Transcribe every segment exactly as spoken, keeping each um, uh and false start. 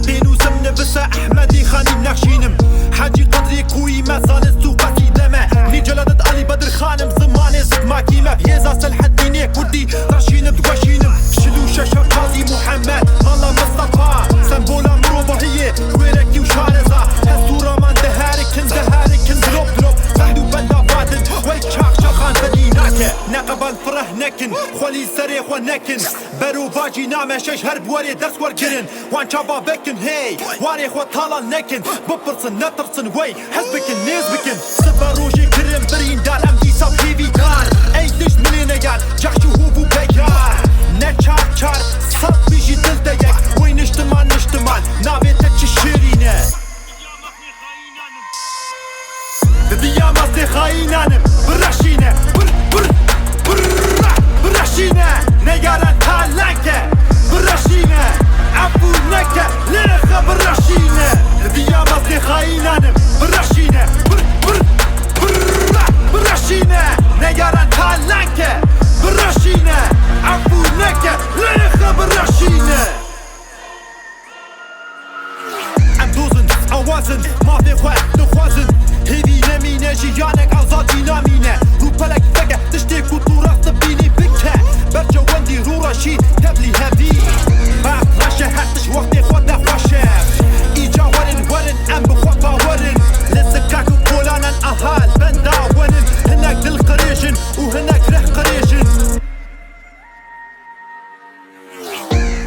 Pênûsim nivise Ehmedî Xanî nexşînim. Hecî Qedrî Kûyî me zanist û qesîde me. Mîr Celadet Alî Bedir Xanim zimanê zikmakî me. Hêza Selheddînê Kurdî reşînim diweşînim. Şil û şeşa Qazî Muhammed Mala Mistefa. Sembola mirovahiyê wêrekî û şareza. Hest û raman diherikin diherikin dilop dilop. Bend û benda vadin wey çax çaxan bedî nake. Neqeban fireh nekin xwelî serê xwe nekin. Berovajî name şeş her bi werê dest wergirin. Wan çava vekin hey, warê xwe talan nekin. Bipirsin, netirsin wey, hez bikin, nêz bikin. Sibe rojê kirin birîndar, em dîsa pêvî kar. Ey dijminê negar, cehş û hûv û peyar. Ne çar çar, sed bijî dil de yek. Wey niştiman, niştiman, navê te çi şêrîn e. Di diya mastê xayînanim bireşîne. Bir, bir, bir, bireşîne. Negaran taleke bireşîne. Efû neke lêxe bireşîne. Di diya mastê xayînanim bireşîne. Bir, bir, bir, bireşîne. Negaran taleke bireşîne. Efû neke lêxe bireşîne. Em doz in, awaz in, mafê xwe dixwazin. Hêvî nemîne, jiyanek azadî namîne. Rûpelek veke, tiştê ku tu rast dibînî bike. Bercewendî, rûreşî, tevlî hevî. Bax reş e, her tişt wextê xwe de xweş e. Îca werin, werin, em bi xwe bawer in. Li zikak û kolanan aha li benda werin. Hinek dil qirêj in û hinek rih qirêj in.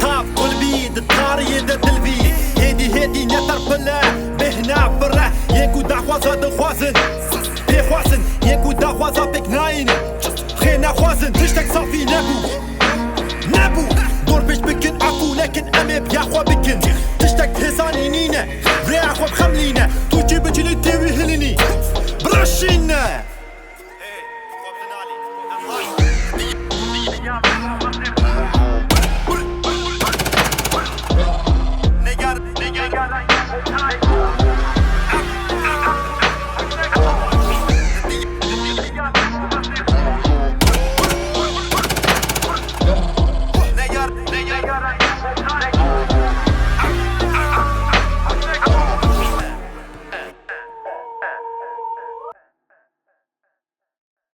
Tav kulbî di tariyê de dilvî. Hêdî hêdî neterpile, bêhna fire. Yê ku daxwaza dixwazin, pêxwazin. Yê ku daxwaza pêk nayînin, xê nexwazin. Tiştek safî nebû.